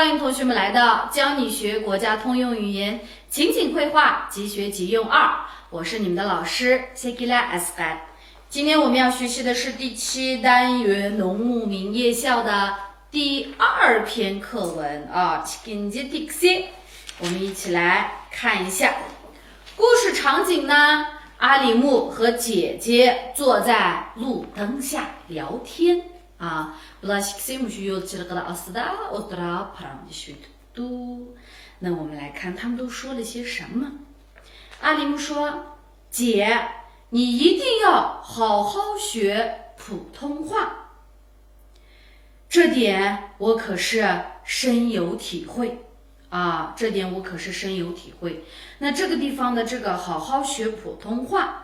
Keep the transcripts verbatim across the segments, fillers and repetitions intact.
欢迎同学们来到教你学国家通用语言情景会话即学即用二，我是你们的老师谢吉拉 Asqar。今天我们要学习的是第七单元农牧民夜校的第二篇课文啊， Chikinji Tiksi。 我们一起来看一下。故事场景呢，阿里木和姐姐坐在路灯下聊天啊。 بۇلار ئىككىسى مۇشۇ يول چىرىغى ئاستىدا ئولتۇرۇپ پاراڭلىشىۋېتىپتۇ. 那我们来看他们都说了些什么。 阿里木说： 姐，你一定要好好学普通话。 这点我可是深有体会啊，这点我可是深有体会。 那这个地方的这个好好学普通话，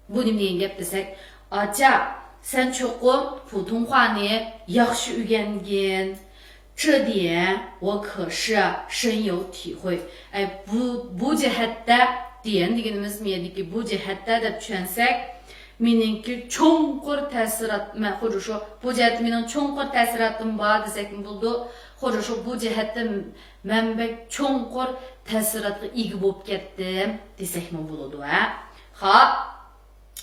بۇ نېمە دېگەن گەپ دېسەك، ئاچا، سەن چوقۇم پۇتۇڭخۇانى ياخشى ئۆگەنگىن. 这点我可是深有体会. ئەي، بۇ، بۇ جەھەتتە، 点 دېگىنىمىز مۇ يەردىكى بۇ جەھەتتە دەپ چۈشەنسەك، مېنىڭكى چوڭقۇر تەسىرات، مەن خۇددى شۇ، بۇ جەھەتتە مېنىڭ چوڭقۇر تەسىراتىم بار دېسەكمۇ بولىدۇ. خۇددى شۇ، بۇ جەھەتتە مەن بەك چوڭقۇر تەسىراتقا ئىگە بولۇپ كەتتىم دېسەكمۇ بولىدۇ، ھە؟ خاپ.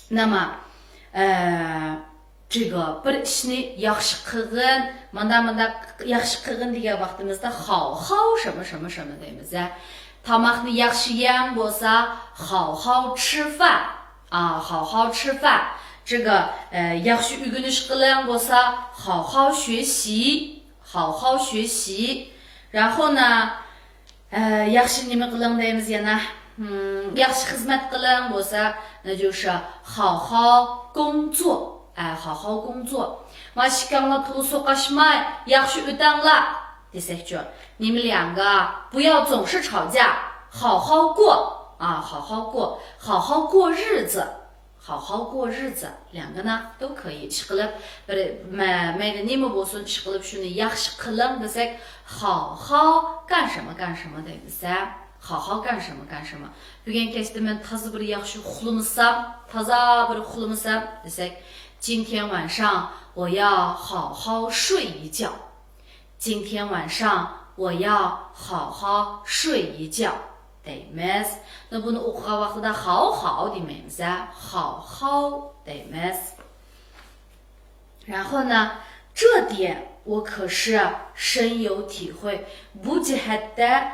نېمە؟ ئە، 这个 بىر ئىشنى ياخشى قىلغىن، مانداق، مانداق ياخشى قىلغىن دېگەن ۋاقتىمىزدا 好好什么什么什么 دەيمىز، ھە؟ تاماقنى ياخشى يەڭ بولسا 好好吃饭. 啊，好好吃饭. 这个، ئە، ياخشى ئۆگىنىش قىلىڭ بولسا 好好学习، 好好学习. 然后呢، ئە، ياخشى نېمە قىلىڭ دەيمىز يەنە؟ ھىم، ياخشى خىزمەت قىلىڭ بولسا، 那就是好好工作. ئە، 好好工作. مانا ئىككىڭلار تولا سوقۇشماي، ياخشى ئۆتەڭلار دېسەكچۇ؟ 你们两个不要总是吵架，好好过. 啊，好好过，好好过日子. 好好过日子，两个呢都可以. ئىشقىلىپ، بىر، مە-، مەيلى نېمە بولسۇن، ئىشقىلىپ شۇنى ياخشى قىلىڭ دېسەك، 好好干什么干什么 دەيمىز، ھە؟ 好好干什么干什么. بۈگۈن كەچتە مەن تازا بىر ياخشى ئۇخلىمىسام، تازا بىر ئۇخلىمىسام دېسەك، 今天晚上我要好好睡一觉. 今天晚上我要好好睡一觉 دەيمىز. بۇنى ئوقۇغان ۋاقتىدا 好好 دېمەيمىز، ھە، 好好 دەيمىز. 然后呢，这点我可是深有体会. بۇ جەھەتتە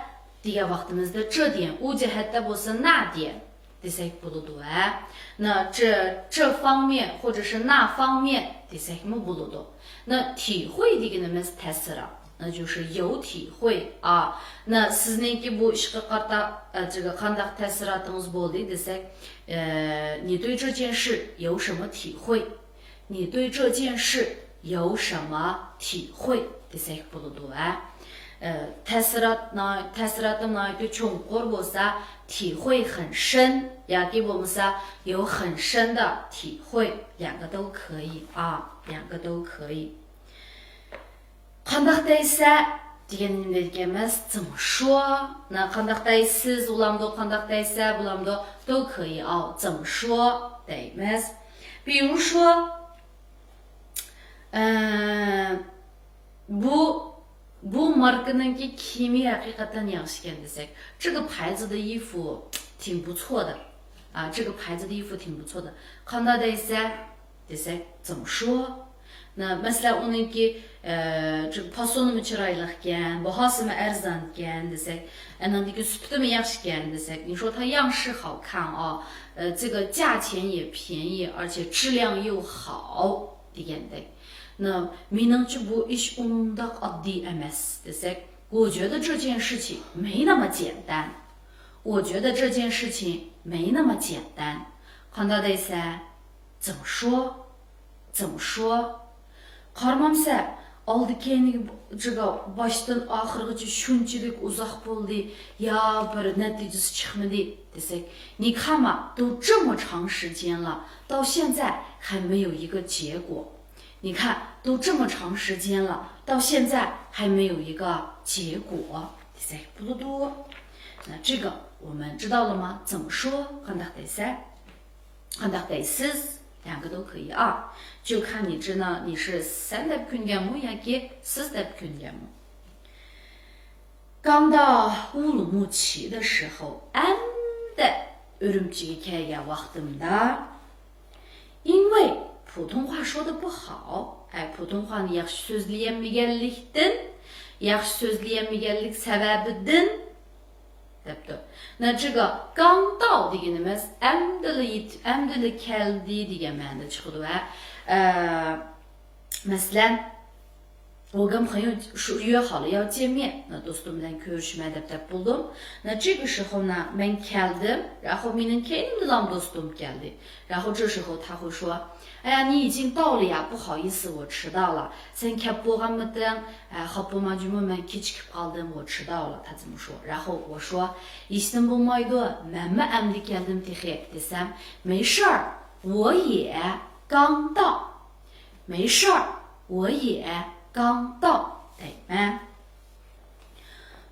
دېگەن ۋاقتىمىزدا 这点، ئۇ جەھەتتە بولسا 那点 دېسەك بولىدۇ، ھە. 那这، 这方面或者是那方面 دېسەكمۇ بولىدۇ. 那体会 دېگىنىمىز تەسىرات. 那就是有体会啊. 那 سىزنىڭكى بۇ ئىشقا قارىتا، ئە، 这个 قانداق تەسىراتىڭىز بولدى دېسەك، ئە، 你对这件事有什么体会؟ 你对这件事有什么体会 دېسەك بولىدۇ، ھە. ئە، تەسىرات نا-، تەسىراتىم ناھايىتى چوڭقۇر بولسا، 体会很深 ياكى بولمىسا 有很深的体会، 两个都可以啊，两个都可以. قانداق دەيسە دېگەن نېمە دېگەنمىز؟ 怎么说؟ 那 قانداق دەيسىز بولامدۇ، قانداق دەيسە بولامدۇ؟ 都可以啊، 怎么说 دەيمىز. 比如说، ئە، بۇ، بۇ ماركىنىڭكى كىيىمى ھەقىقەتەن ياخشىكەن دېسەك، 这个牌子的衣服挺不错的. 啊，这个牌子的衣服挺不错的. قانداق دەيسە دېسەك، 怎么说؟ 那 مەسىلەن، ئۇنىڭكى، ئە، 这个 پاسونىمۇ چىرايلىقكەن، باھاسىمۇ ئەرزانكەن دېسەك، ئەنىڭدىكى سۈپىتىمۇ ياخشىكەن دېسەك، 你说它样式好看啊，呃，这个价钱也便宜，而且质量又好 دېگەندەك. 那 مېنىڭچە بۇ ئىش ئۇنداق ئاددىي ئەمەس دېسەك، 我觉得这件事情没那么简单. 我觉得这件事情没那么简单. قانداق دەيسە؟ 怎么说؟ 怎么说؟ قارىمامسە، ئالدى كەينىگە، 这个 باشتىن ئاخىرغىچە شۇنچىلىك ئۇزاق بولدى، يا بىر نەتىجىسى چىقمىدى دېسەك، 你看嘛，都这么长时间了，到现在还没有一个结果。你看，都这么长时间了，到现在还没有一个结果 دېسەك بولىدۇ. 那这个我们知道了吗？怎么说？ قانداق دەيسە؟ قانداق دەيسىز؟ 两个都可以啊，就看你知道你是 سەن دەپ كۆنگەنمۇ ياكى سىز دەپ كۆنگەنمۇ. 刚到乌鲁木齐的时候，ئەمدى ئۈرۈمچىگە كەلگەن ۋاقتىمدا، 因为普通话说得不好، ئەي، پۇتۇڭخۇانى ياخشى سۆزلىيەلمىگەنلىكتىن، ياخشى سۆزلىيەلمىگەنلىك سەۋەبىدىن دەپتۇ. 那这个刚到 دېگىنىمىز ئەمدىلا يېتىپ، ئەمدىلا كەلدى دېگەن مەنىدە چىقىدۇ ۋە، ئە، مەسىلەن، 我跟朋友说约好了要见面، 那 دوستۇم بىلەن كۆرۈشىمەن دەپ دەپ بولدۇم. 那这个时候呢، مەن كەلدىم، 然后 مېنىڭ كەينىمدىلا دوستۇم كەلدى. 然后这时候他会说، 哎呀，你已经到了呀，不好意思，我迟到了。 سەن كەپ بولغانمىدىڭ؟ 哎， خاپا بولما جۇمۇ، مەن كېچىكىپ قالدىم، 我迟到了， 他这么说。 然后 我说، ھېچنېمە بولمايدۇ، مەنمۇ ئەمدى كەلدىم تېخى دېسەم، 没事儿，我也刚到。 没事儿，我也刚到 دەيمەن.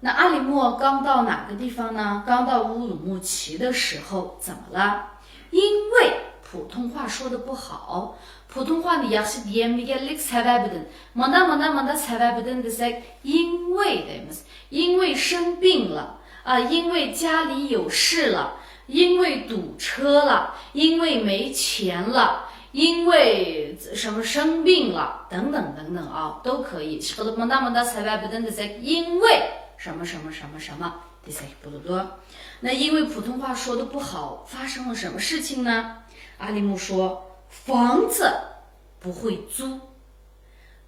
那阿里木刚到哪个地方呢？刚到乌鲁木齐的时候怎么了？因为普通话说得不好， پۇتۇڭخۇانى ياخشى دېيەلمىگەنلىك سەۋەبىدىن، مانا، مانا، مانا سەۋەبىدىن دېسەك، 因为 دەيمىز. 因为生病了، 啊，因为家里有事了，因为堵车了，因为没钱了，因为什么生病了，等等等等啊，都可以。 ئىشقىلىپ مۇنداق مۇنداق سەۋەبىدىن دېسەك، 因为什么什么什么什么 دېسەك بولىدۇ. 那因为普通话说得不好，发生了什么事情呢？阿里木说，房子不会租，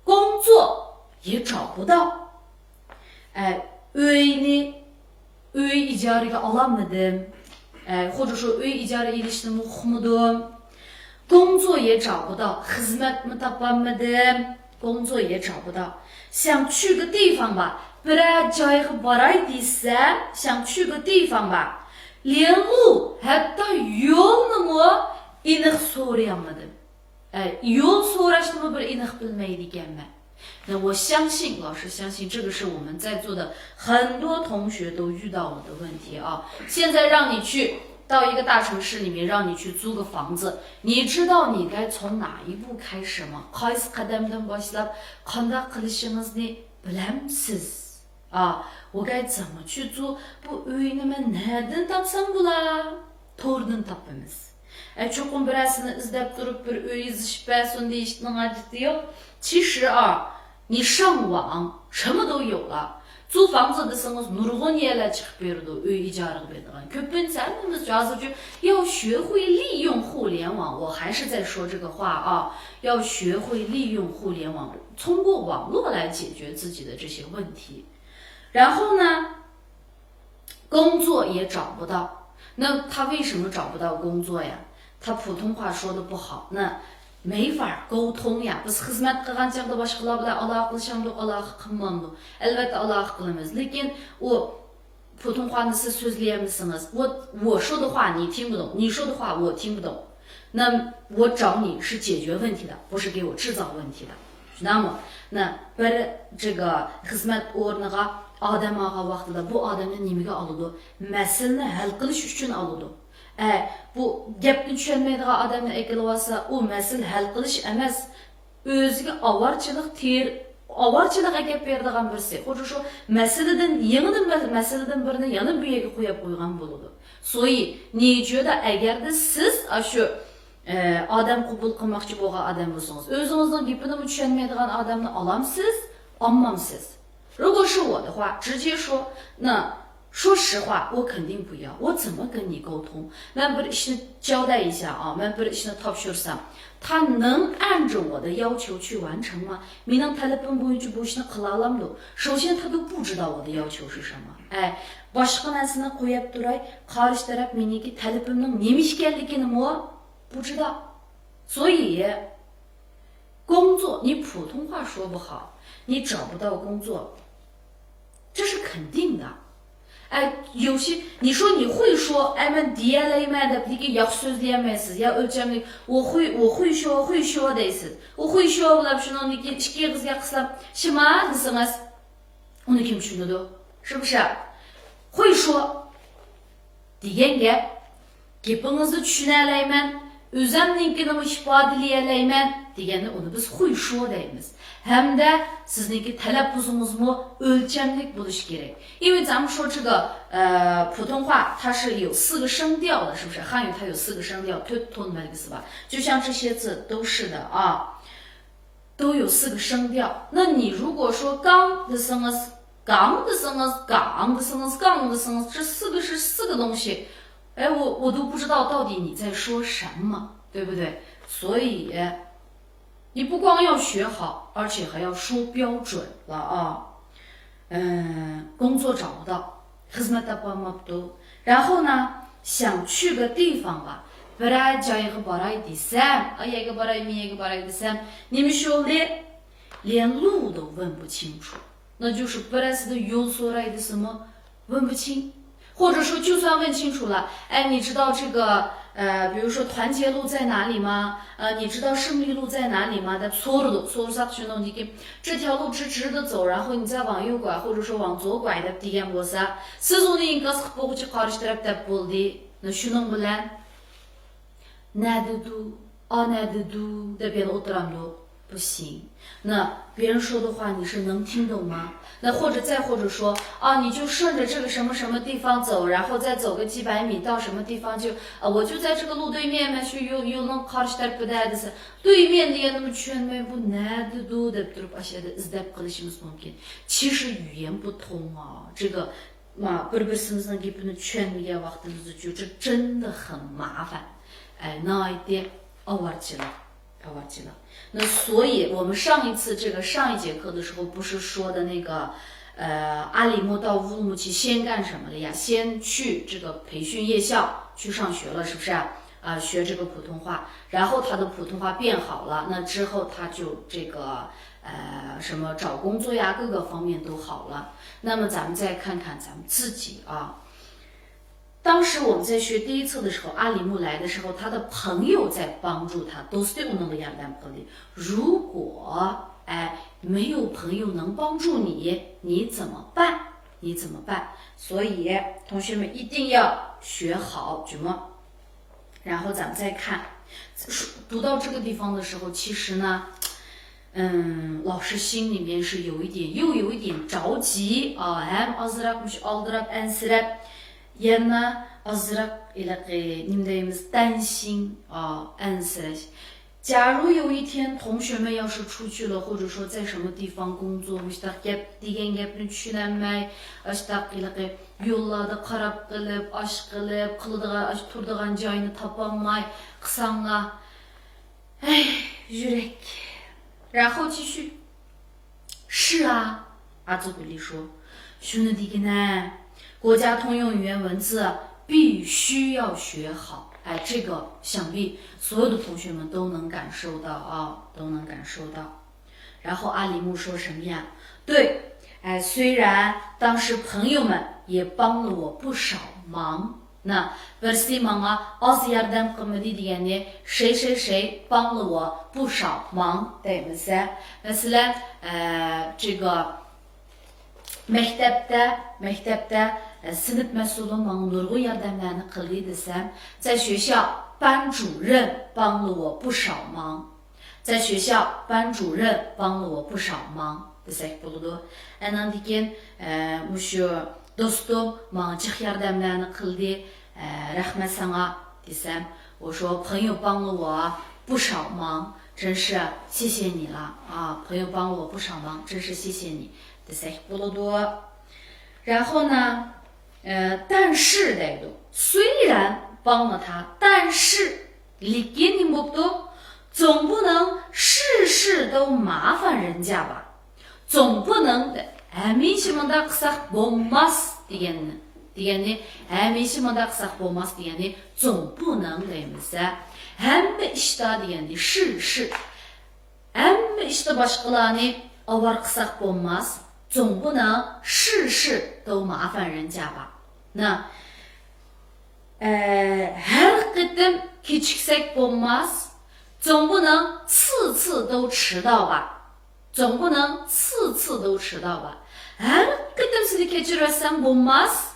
工作也找不到。 ئە، ئۆينى، ئۆي ئىجارىگە ئالالمىدىم. ئە، خوجا شۇ ئۆي ئىجارە ئېلىشنىمۇ ئۇقمىدىم. 工作也找不到، خىزمەتمۇ تاپالمىدىم. 工作也找不到. 想去个地方吧, بىرەر جايغا باراي دېسەم, 想去个地方吧, 连路, ھەتتا يولنىمۇ ئېنىق سورىيالمىدىم. ئە، يول سوراشنىمۇ بىر ئېنىق بىلمەيدىكەنمەن. 那我相信，老师相信这个是我们在座的很多同学都遇到了的问题啊。现在让你去到一个大城市里面，让你去租个房子，你知道你该从哪一步开始吗？ قايسى قەدەمدىن باشلاپ قانداق قىلىشىڭىزنى بىلەمسىز؟ 啊，我该怎么去租؟ بۇ ئۆينى مەن نەدىن تاپسام بولا؟ توردىن تاپىمىز. ئە، چوقۇم بىرەرسىنى ئىزدەپ تۇرۇپ بىر ئۆي يېزىشىپ بەرسۇن دېيىشنىڭ ھاجىتى يوق. 其实啊，你上网什么都有了。 租房子 دېسىڭىز نۇرغۇن يەرلەر چىقىپ بېرىدۇ، ئۆي ئىجارىگە بېرىدىغان. كۆپىنچىسى ھەممىمىز ھازىرچۇ 要学会利用互联网， 我还是在说这个话啊， 要学会利用互联网， 通过网络来解决自己的这些问题。 然后呢， 工作也找不到。 那他为什么找不到工作呀？ 他普通话说得不好，那没法沟通呀。 بىز خىزمەت قىلغان چاغدا باشقىلار بىلەن ئالاقىلىشامدۇق، ئالاقە قىلمامدۇق؟ ئەلۋەتتە ئالاقە قىلىمىز. لېكىن ئۇ پۇتۇڭخۇانى سىز سۆزلىيەلمىسىڭىز، 我، 我说的话你听不懂，你说的话我听不懂。 那我找你是解决问题的，不是给我制造问题的。 شۇنداقمۇ؟ 那 بىر 这个 خىزمەت ئورنىغا ئادەم ئالغان ۋاقتىدا بۇ ئادەمنى نېمىگە ئالىدۇ؟ مەسىلىنى ھەل قىلىش ئۈچۈن ئالىدۇ. ئە، بۇ گەپنى چۈشەنمەيدىغان ئادەمنى ئەكېلىۋالسا، ئۇ مەسىلە ھەل قىلىش ئەمەس، ئۆزىگە ئاۋارىچىلىق تېر-، ئاۋارىچىلىق ئەكەپ بېرىدىغان بىرسى. خۇددى شۇ مەسىلىدىن، يېڭىدىن مە-، مەسىلىدىن بىرنى يەنە بۇ يەرگە قويۇپ قويغان بولىدۇ. 所以، 你觉得 ئەگەردە سىز ئاشۇ، ئە، ئادەم قوبۇل قىلماقچى بولغان ئادەم بولسىڭىز، ئۆزىڭىزنىڭ گېپىنىمۇ چۈشەنمەيدىغان ئادەمنى ئالامسىز، ئالمامسىز؟ 如果是我的话，直接说，那说实话，我肯定不要，我怎么跟你沟通？ مەن بىر ئىشنى 交代一下啊، مەن بىر ئىشنى تاپشۇرسام، 他能按着我的要求去完成吗？ مېنىڭ تەلىپىم بويىچە بۇ ئىشنى قىلالامدۇ؟ 首先，他都不知道我的要求是什么。 ئەي، باشقا نەرسىنى قويۇپ تۇراي، قارشى تەرەپ مېنىڭكى تەلىپىمنىڭ نېمە ئىكەنلىكىنىمۇ 不知道。 所以， 工作，你普通话说不好，你找不到工作，这是肯定的。 ئەي، 有些، 你说你会说، ئەي، مەن دېيەلەيمەن دەپ، لېكىن ياخشى سۆزلىيەلمەيسىز. يا ئۆلچەملىك، 我会، 我会说، 会说 دەيسىز. 我会说 بولۇپ، شۇنىڭدىن كېيىن ئىككى ئېغىز گەپ قىلسام، 什么 دېسىڭىز، ئۇنى كىم چۈشىنىدۇ؟ 是不是؟ 会说 دېگەن گەپ، گېپىڭىزنى چۈشىنەلەيمەن، ئۆزەمنىڭكىنىمۇ ئىپادىلىيەلەيمەن دېگەندە ئۇنى بىز خۇيشۇ دەيمىز. ھەمدە سىزنىڭكى تەلەپپۇزىڭىزمۇ ئۆلچەملىك بولۇشى كېرەك. 因为咱们说这个呃普通话它是有四个声调的，是不是？汉语它有四个声调， تۆت تون بەلگىسى بار. 就像这些字都是的啊，都有四个声调。那你如果说刚的声啊，刚的声啊，刚的声啊，刚的声啊，这四个是四个东西，哎，我我都不知道到底你在说什么，对不对？所以你不光要学好，而且还要说标准了啊。嗯，工作找不到，خىزمەت تاپالماپتۇ. 然后呢，想去个地方吧， بىرەر جايغا باراي دېسەم، ئا يەرگە باراي، مۇ يەرگە باراي دېسەم، 你们说连连路都问不清楚。 那就是 بىرەرسىدىن يول سوراي دېسىمۇ، 问不清。 或者说就算问清楚了，哎，你知道这个呃，比如说团结路在哪里吗？呃，你知道胜利路在哪里吗？ دەپ سورىدۇق. سورىساق شۇنىڭدىكى 这条路直直的走，然后你再往右拐，或者说往左拐 دەپ دېگەن بولسا، سىز ئۇنى ئىنكاس قىلىپ بولغۇچە قارشى تەرەپ دەپ بولدى. شۇنىڭ بىلەن نەدىدۇ، ئا نەدىدۇ دەپ يەنە ئولتۇرامدۇق؟ 不行. 那别人说的话你是能听懂吗？ 那或者再或者说啊，你就顺着这个什么什么地方走，然后再走个几百米到什么地方就啊，我就在这个路对面嘛，去有有能 قارشى تەرىپىدە دېسە، 对面 دېگەننىمۇ چۈشەنمەي، بۇ نەدىدۇ دەپ تۇرۇپ ئاشۇ يەردە ئىزدەپ قېلىشىمىز مۇمكىن. 其实语言不通啊，这个嘛， بىر بىرسىمىزنىڭ گېپىنى چۈشەنمىگەن ۋاقتىمىزدا 就真的很麻烦. 哎， ناھايىتى ئاۋارىچىلىق. 好吧，知道。那所以我们上一次这个上一节课的时候，不是说的那个，呃，阿里木到乌鲁木齐先干什么了呀？先去这个培训夜校去上学了，是不是啊？啊，学这个普通话，然后他的普通话变好了，那之后他就这个，呃，什么找工作呀，各个方面都好了。那么咱们再看看咱们自己啊。 当时我们在学第一册的时候，阿里木来的时候，他的朋友在帮助他， دوستى ئۇنىڭغا ياردەم قىلدى. 如果，哎，没有朋友能帮助你，你怎么办？你怎么办？所以同学们一定要学好， جۇمۇ. 然后咱们再看，读到这个地方的时候，其实呢，嗯，老师心里面是有一点，又有一点着急啊， ھەم ئازراق مۇشۇ ئالدىراپ، ئەنسىرەپ، يەنە ئازراق ھېلىقى نېمە دەيمىز، 担心 ئا، ئەنسىرەش. 假如有一天同学们要是出去了，或者说在什么地方工作， مۇشۇنداق گەپ دېگەن گەپنى چۈشىنەلمەي، ئاشۇنداق ھېلىقى يوللاردا قاراپ قېلىپ، ئاش قىلىپ، قىلىدىغان، ئاش تۇرىدىغان جاينى تاپالماي قىساڭلار، ھەي، يۈرەك. 然后继续. 是啊， 阿祖古丽说， شۇنى دېگىنە، 国家通用语言文字必须要学好。 哎，这个想必所有的同学们都能感受到啊，都能感受到。 然后阿里木说什么呀？对，哎，虽然当时朋友们也帮了我不少忙。 نا، بىرسى ماڭا ئاز ياردەم قىلمىدى دېگەننى، 谁谁谁帮了我不少忙 دەيمىز. مەسىلەن، ئە، 这个 مەكتەپتە، مەكتەپتە، ئە، سىنىپ مەسئۇلۇم ماڭا نۇرغۇن ياردەملەرنى قىلدى دېسەم، 在学校班主任帮了我不少忙. 在学校班主任帮了我不少忙 دېسەك بولىدۇ. ئاندىن كېيىن، ئە، مۇشۇ دوستۇم ماڭا جىق ياردەملەرنى قىلدى، ئە، رەھمەت ساڭا دېسەم، 我说朋友帮了我不少忙，真是谢谢你了啊，朋友帮了我不少忙，真是谢谢你 دېسەك بولىدۇ. 然后呢，呃，但是 دەيدۇ. 虽然帮了他，但是 لېكىن نېمە بوپتۇ؟ 总不能事事都麻烦人家吧。 总不能 ھەمىشە مۇنداق قىلساق بولماس دېگەننى، دېگەننى، ھەمىشە مۇنداق قىلساق بولماس دېگەننى 总不能 دەيمىز. ھەممە ئىشتا دېگەننى، 事事. ھەممە ئىشتا باشقىلارنى ئاۋارە قىلساق بولماس. 总不能事事都麻烦人家吧. نا، ئە، ھەر قېتىم كېچىكسەك بولماس. 总不能次次都迟到吧. 总不能次次都迟到吧. ھەر قېتىم سېنى كەچۈرۈۋەتسەم بولماس.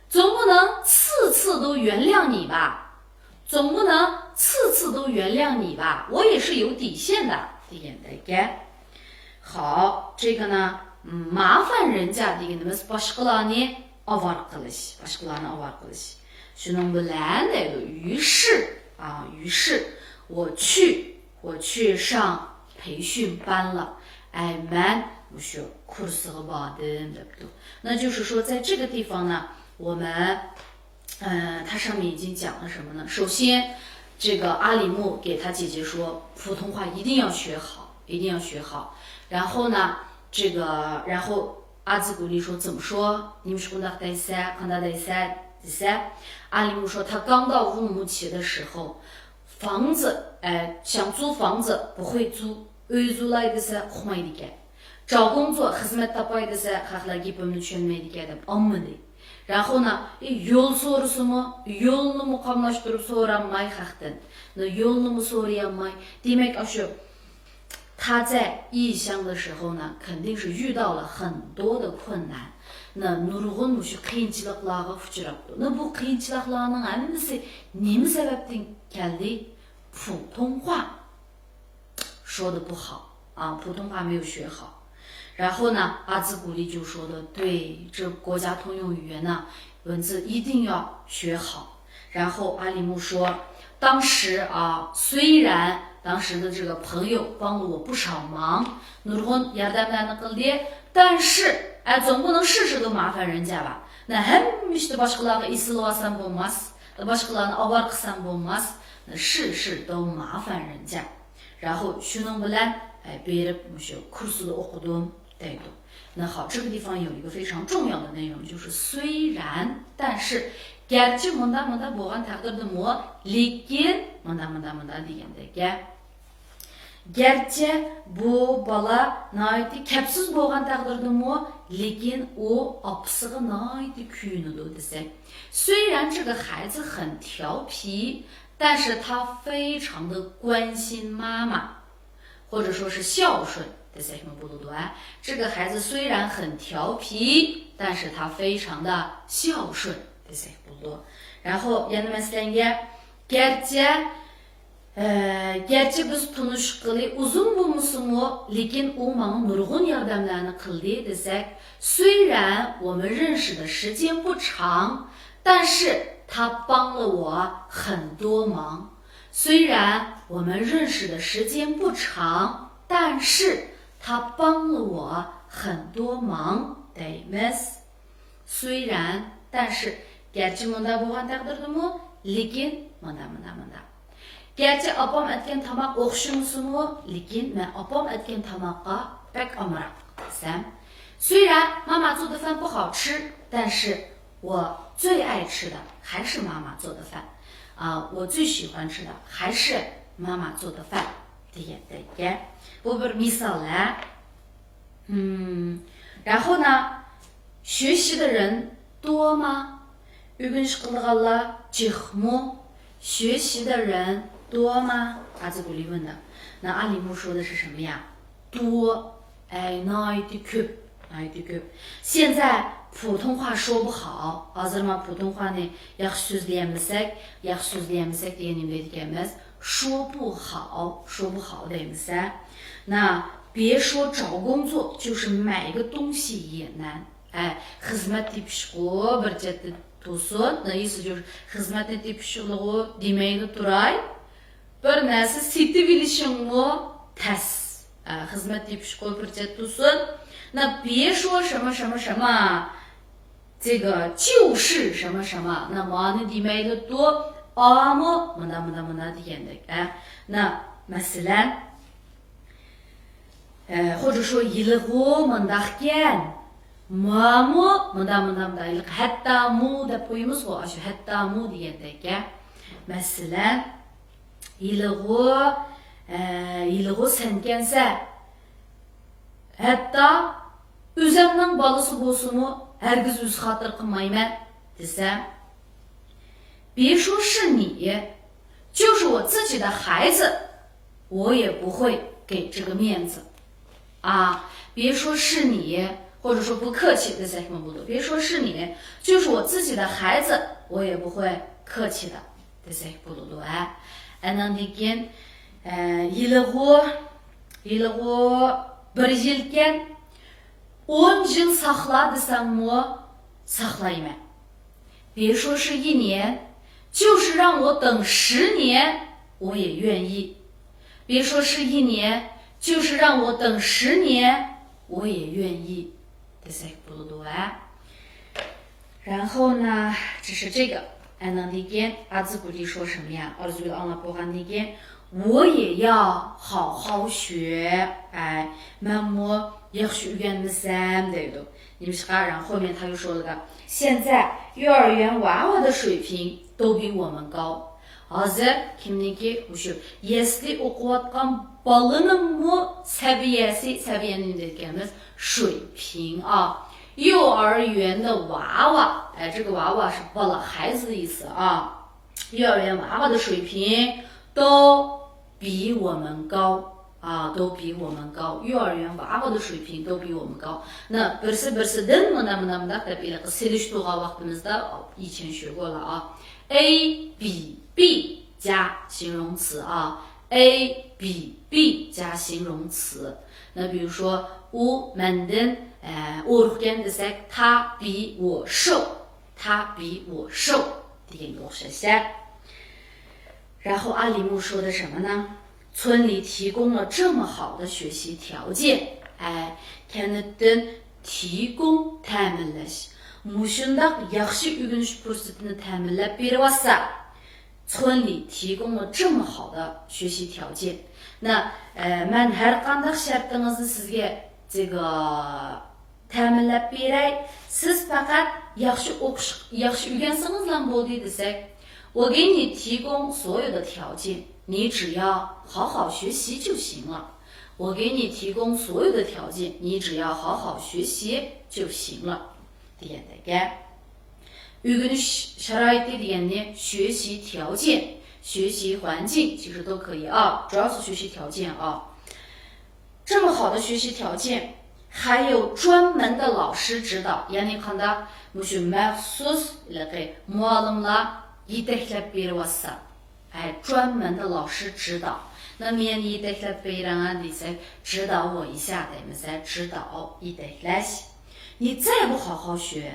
总不能次次都原谅你吧.总不能次次都原谅你吧，我也是有底线的 دېگەندەك گەپ. 好，这个呢，麻烦人家 دېگىنىمىز باشقىلارنى ئاۋارە قىلىش، باشقىلارنى ئاۋارە قىلىش. شۇنىڭ بىلەن دەيدۇ، 于是 ئا، 于是 我去 我去上培训班了. ئەي، مەن مۇشۇ كۇرسىغا باردىم دەپتۇ. 那就是说在这个地方呢，我们 呃，它上面已经讲了什么呢？首先，这个阿里木给他姐姐说，普通话一定要学好，一定要学好。然后呢，这个，然后阿兹古丽说怎么说？你们是不是得塞，看到得塞，得塞？阿里木说他刚到乌鲁木齐的时候，房子，哎，想租房子不会租，ئۆي زۇلاي دېسە ئۇقمايدىكەن. 找工作، خىزمەت تاپاي دېسە، خەقلەر گېپىمنى چۈشەنمەيدىكەن دەپ ئالمىدى. 然后呢، يول سورىسىمۇ، يولنىمۇ قاملاشتۇرۇپ سورالماي خەقتىن. يولنىمۇ سورىيالماي. دېمەك، ئاشۇ 他在异乡的时候呢，肯定是遇到了很多的困难。نۇرغۇن مۇشۇ قىيىنچىلىقلارغا ئۇچراپتۇ. بۇ قىيىنچىلىقلارنىڭ ھەممىسى نېمە سەۋەبتىن كەلدى؟ 普通话 说的不好啊，普通话没有学好。然后呢，阿兹古丽就说的对，这国家通用语言呢，文字一定要学好。然后阿里木说，当时啊，虽然当时的这个朋友帮了我不少忙， نۇرغۇن ياردەملەرنى قىلدى، 但是، ئە، 总不能事事都麻烦人家吧。 ھەممە ئىشتا باشقىلارغا ئېسىلىۋالسام بولماس، باشقىلارنى ئاۋارە قىلسام بولماس. 事事都麻烦人家. 然后 شۇنىڭ بىلەن، ئە، بېرىپ مۇشۇ كۇرسىدا ئوقۇدۇم دەيدۇ. 那好，这个地方有一个非常重要的内容，就是虽然，但是، گەرچە مۇنداق مۇنداق بولغان تەقدىردىمۇ، لېكىن مۇنداق مۇنداق مۇنداق دېگەندەك گەپ. گەرچە بۇ بالا ناھايىتى كەپسىز بولغان تەقدىردىمۇ، لېكىن ئۇ ئاپىسىغا ناھايىتى كۆيۈنىدۇ دېسەك. 虽然这个孩子很调皮，但是他非常的关心妈妈。 或者说是孝顺 دېسەكمۇ بولىدۇ. 这个孩子虽然很调皮，但是他非常的孝顺 دېسەك بولىدۇ. 然后 يەنە مەسىلەنگە، گەرچە، ئە، گەرچە بىز تونۇشقىلى ئۇزۇن بولمىسىمۇ، لېكىن ئۇ ماڭا نۇرغۇن ياردەملەرنى قىلدى دېسەك، 虽然我们认识的时间不长，但是他帮了我很多忙。 虽然我们认识的时间不长，但是他帮了我很多忙 دەيمىز. 虽然، 但是، گەرچە مۇنداق بولغان تەقدىردىمۇ، لېكىن مۇنداق، مۇنداق، مۇنداق. گەرچە ئاپام ئەتكەن تاماق ئوخشىمىسىمۇ، لېكىن مەن ئاپام ئەتكەن تاماققا بەك ئامراق دېسەم. 虽然妈妈做的饭不好吃，但是 我最爱吃的还是妈妈做的饭。啊，我最喜欢吃的还是妈妈做的饭 دېگەندەك گەپ. بۇ بىر مىسال ھە. 然后呢，学习的人多吗？ ئۆگىنىش قىلىدىغانلار جىقمۇ؟ 学习的人多吗？ 阿兹古丽问的。那阿里木说的是什么呀？ 多. ئەي، ناھايىتى كۆپ، ناھايىتى كۆپ. 现在普通话说不好. ھازىر مانا 普通话نى ياخشى سۆزلىيەلمىسەك، ياخشى سۆزلىيەلمىسەك دېگەن نېمە دەيدىكەنمىز؟ 说不好، 说不好 دەيمىز ھە. 那别说找工作，就是买个东西也难. ئە، خىزمەت تېپىشقۇ بىر چەتتە تۇرسۇن، 那意思就是 خىزمەتنى تېپىشلىغۇ دېمەيلا تۇراي، بىر نەرسە سېتىۋېلىشىڭمۇ تەس. ئە، خىزمەت تېپىشقۇ بىر چەتتە تۇرسۇن. 那别说什么什么什么，这个就是什么什么， 那مانى دېمەيلا تۇر، ئامۇ مۇنداق، مۇنداق، مۇنداق دېگەندەك. ئە، 那 مەسىلەن، ئە، 或者说 ھېلىغۇ مۇنداقكەن، مامۇ مۇنداق، مۇنداق، مۇنداق، ھېلىقى ھەتتامۇ دەپ قويىمىزغۇ، ئاشۇ ھەتتامۇ دېگەندەك گەپ. مەسىلەن، ھېلىغۇ، ئە، ھېلىغۇ سەنكەنسە، ھەتتا ئۆزەمنىڭ بالىسى بولسىمۇ، ھەرگىز ئۆز خاتىرە قىلمايمەن دېسەم، 别说是你，就是我自己的孩子，我也不会给这个面子。 啊，别说是你，或者说不客气 دېسەكمۇ بولىدۇ. 别说是你，就是我自己的孩子，我也不会客气的。دېسەك بولىدۇ، ھە. ئەنەندىن كېيىن، ئە، ھېلىغۇ، ھېلىغۇ بىر يىلكەن، ئون يىل ساقلا دېسەڭمۇ ساقلايمەن. 别说是一年，就是让我等十年，我也愿意。别说是一年，就是让我等十年，我也愿意。 دېسەك بولىدۇ، ھە. 然后呢，这是这个。ئەنەندىن كېيىن ئارزۇگۈل 说什么呀؟ ئارزۇگۈل ئاڭلاپ بولغاندىن كېيىن، 我也要好好学. ئەي، مەنمۇ ياخشى ئۆگەنمىسەم دەيدۇ. نېمىشقا؟ 然后面他又说了个，现在幼儿园娃娃的水平都比我们高。 ھازىر كىمنىڭكى مۇشۇ يەسلى ئوقۇۋاتقان بالىنىڭمۇ سەۋىيەسى، سەۋىيەنى نېمە دەيدىكەنمىز؟ 水平 ئا. 幼儿园的娃娃، ئە، 这个娃娃是 بالا، 孩子 دېگەن ئىسىم ئا. 幼儿园娃娃的水平都比我们高. 啊，都比我们高。幼儿园娃娃的水平都比我们高。 نە، بىرسى بىرسىدىن مانا، مانا مۇنداق دەپ ھېلىقى سېلىشتۇرغان ۋاقتىمىزدا 以前学过了 ئا. A B B 加形容词 ئا. A B B 加形容词. 那比如说 ئۇ مەندىن، ئە، ئورۇقكەن دېسەك، 他比我瘦. 他比我瘦 دېگەنگە ئوخشاش. 然后阿里木说的什么呢？村里提供了这么好的学习条件， ئەي، كەنتتىن 提供 تەمىنلەش، مۇشۇنداق ياخشى ئۆگىنىش پۇرسىتىنى تەمىنلەپ بېرىۋاتسا، 村里提供了这么好的学习条件. 那، ئە، مەن ھەر قانداق شەرتىڭىزنى سىزگە، 这个، تەمىنلەپ بېرەي، سىز پەقەت ياخشى ئوقۇش، ياخشى ئۆگەنسىڭىزلا بولدى دېسەك، 我给你提供所有的条件，你只要好好学习就行了。我给你提供所有的条件，你只要好好学习就行了. دېگەندەك. ئۆگىنىش شارائىتى دېگەننى 学习条件، 学习环境 其实都可以啊，主要是学习条件啊。 这么好的学习条件，还有专门的老师指导， يەنى قانداق، مۇشۇ مەخسۇس ھېلىقى مۇئەللىملار يېتەكلەپ بېرىۋاتسا. 哎，专门的老师指导. 那么 يەنى يېتەكلەپ بېرىڭ دېسەك، 指导我一下 دەيمىز، 指导 يېتەكلەش. 你再不好好学،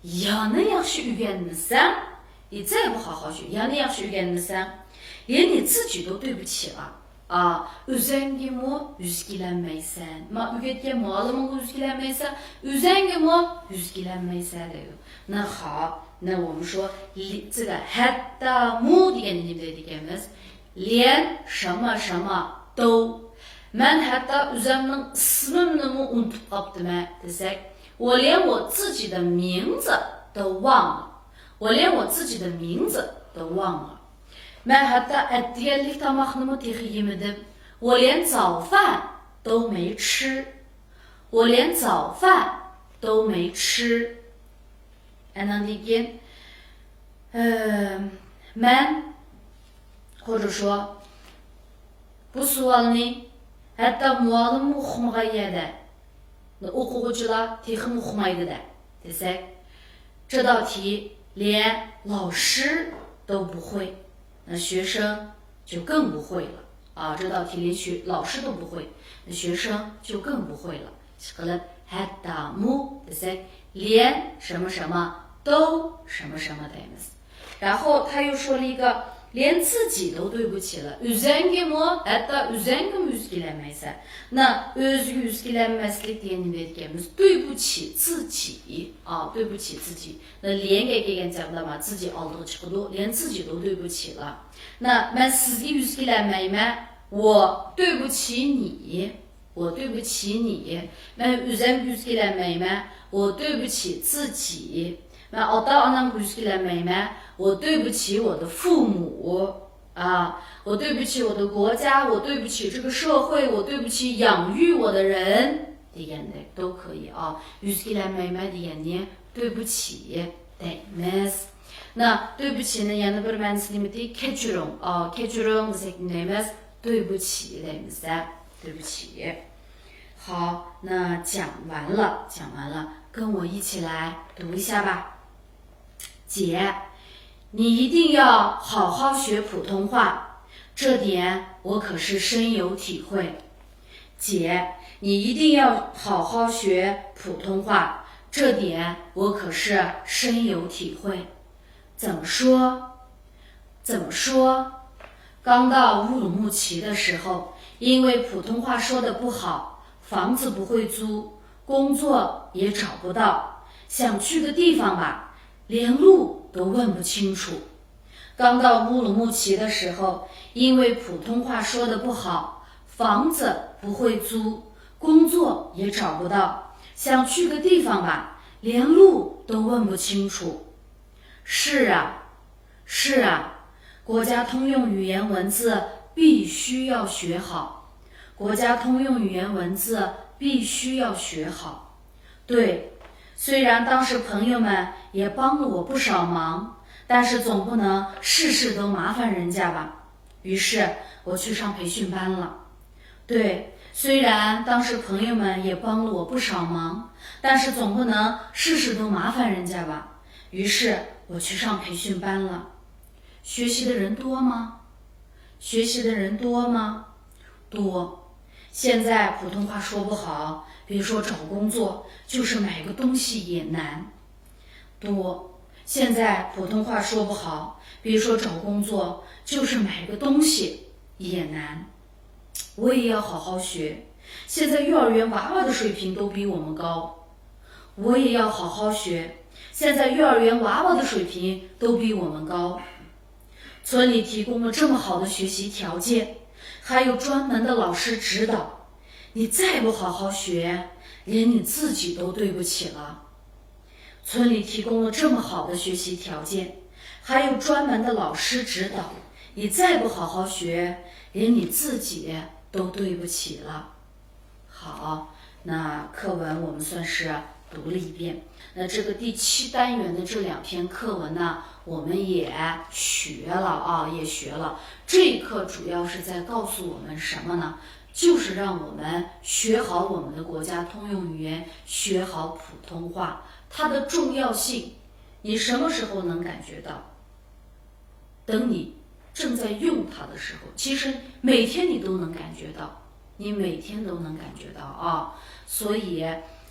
يەنە ياخشى ئۆگەنمىسەڭ، 你再不好好学، يەنە ياخشى ئۆگەنمىسەڭ، 连你自己都对不起了. 啊، ئۆزەڭگىمۇ يۈز كېلەلمەيسەن. ما ئۆگەتكەن مۇئەللىمىڭگە يۈز كېلەلمەيسەن، ئۆزەڭگىمۇ يۈز كېلەلمەيسەن دەيدۇ. 那好，那我们说، 这个 ھەتتامۇ دېگەننى نېمە دەيدىكەنمىز؟ 连什么什么都. مەن ھەتتا ئۆزەمنىڭ ئىسمىمنىمۇ ئۇنتۇپ قاپتىمەن دېسەك، 我连我自己的名字都忘了. 我连我自己的名字都忘了. مەن ھەتتا ئەتىگەنلىك تاماقنىمۇ تېخى يېمىدىم. 我连早饭都没吃. 我连早饭都没吃. ئەنەندىن كېيىن، ئە، مەن، 或者说، بۇ سوئالنى ھەتتا مۇئەللىممۇ ئۇقمىغان يەردە، ئوقۇغۇچىلار تېخىمۇ ئۇقمايدۇ دە، دېسەك، 这道题连老师都不会，那学生就更不会了。 啊， 这道题连学，老师都不会，那学生就更不会了。 ئىشقىلىپ، ھەتتامۇ دېسەك، 连什么什么都什么什么 دەيمىز. 然后他又说了一个，连自己都对不起了. ئۆزەڭگىمۇ، ھەتتا ئۆزەڭگىمۇ يۈز كېلەلمەيسەن. 那 ئۆزىگە يۈز كېلەلمەسلىك دېگەن نېمە دېگەنمىز؟ 对不起自己. 啊，对不起自己. 那连 گە كەلگەن چاغدا ما 自己 ئالدىغا چىقىدۇ. 连自己都对不起了. 那 مەن سىزگە يۈز كېلەلمەيمەن. 我对不起你. 我对不起你. مەن ئۆزەمگە يۈز كېلەلمەيمەن. 我对不起自己. مەن ئاتا-ئانامغا يۈز كېلەلمەيمەن. 我对不起我的父母. 啊，我对不起我的国家，我对不起这个社会，我对不起养育我的人 دېگەندەك 都可以. 啊، يۈز كېلەلمەيمەن دېگەننى 对不起 دەيمىز. 那 对不起 نى يەنە بىر مەنىسى نېمىدى؟ كەچۈرۈڭ. ئا، كەچۈرۈڭ دېسەك نېمە دەيمىز؟ 对不起 دەيمىز ھە. 对不起. 好，那讲完了，讲完了，跟我一起来读一下吧。 姐，你一定要好好学普通话，这点我可是深有体会。姐，你一定要好好学普通话，这点我可是深有体会。怎么说？怎么说？刚到乌鲁木齐的时候，因为普通话说的不好，房子不会租，工作也找不到，想去个地方吧，连路都问不清楚。刚到乌鲁木齐的时候，因为普通话说的不好，房子不会租，工作也找不到，想去个地方吧，连路都问不清楚。是啊，是啊，国家通用语言文字必须要学好，国家通用语言文字必须要学好。对，虽然当时朋友们也帮了我不少忙，但是总不能事事都麻烦人家吧。于是我去上培训班了。对，虽然当时朋友们也帮了我不少忙，但是总不能事事都麻烦人家吧。于是我去上培训班了。学习的人多吗？学习的人多吗？多。现在普通话说不好，别说找工作，就是买个东西也难。多。现在普通话说不好，别说找工作，就是买个东西也难。我也要好好学。现在幼儿园娃娃的水平都比我们高，我也要好好学。现在幼儿园娃娃的水平都比我们高。村里提供了这么好的学习条件，还有专门的老师指导，你再不好好学，连你自己都对不起了。村里提供了这么好的学习条件，还有专门的老师指导，你再不好好学，连你自己都对不起了。好，那课文我们算是读了一遍。那这个第七单元的这两篇课文呢，我们也学了啊，也学了。这一课主要是在告诉我们什么呢？就是让我们学好我们的国家通用语言，学好普通话，它的重要性，你什么时候能感觉到？等你正在用它的时候，其实每天你都能感觉到，你每天都能感觉到啊。所以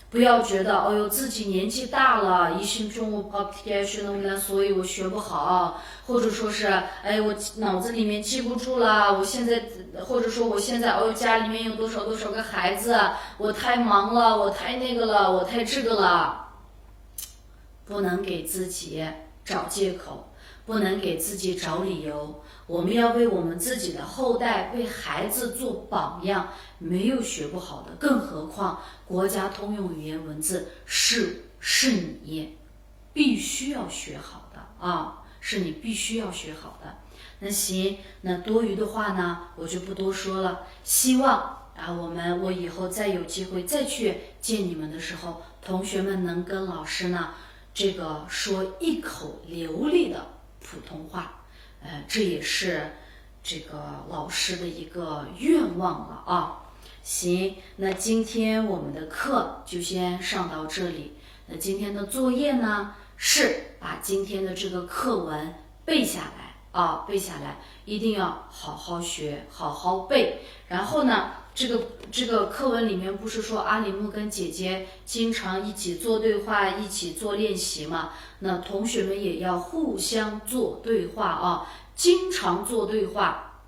不要觉得，哦哟，自己年纪大了，이십일岁가 되었습니다，所以我学不好，或者说是，哎，我脑子里面记不住了，我现在，或者说我现在，哦哟，家里面有多少多少个孩子，我太忙了，我太那个了，我太这个了。不能给自己找借口，不能给自己找理由。我们要为我们自己的后代、为孩子做榜样，没有学不好的，更何况国家通用语言文字是，是你必须要学好的啊，是你必须要学好的。那行，那多余的话呢，我就不多说了。希望啊，我们，我以后再有机会再去见你们的时候，同学们能跟老师呢，这个说一口流利的普通话，呃，这也是这个老师的一个愿望了啊。行，那今天我们的课就先上到这里。那今天的作业呢，是把今天的这个课文背下来啊，背下来，一定要好好学，好好背。然后呢，这个，这个课文里面不是说阿里木跟姐姐经常一起做对话，一起做练习吗？那同学们也要互相做对话啊，经常做对话，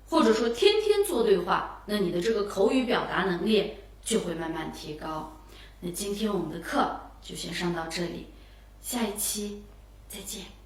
或者说天天做对话，那你的这个口语表达能力就会慢慢提高。那今天我们的课就先上到这里，下一期再见。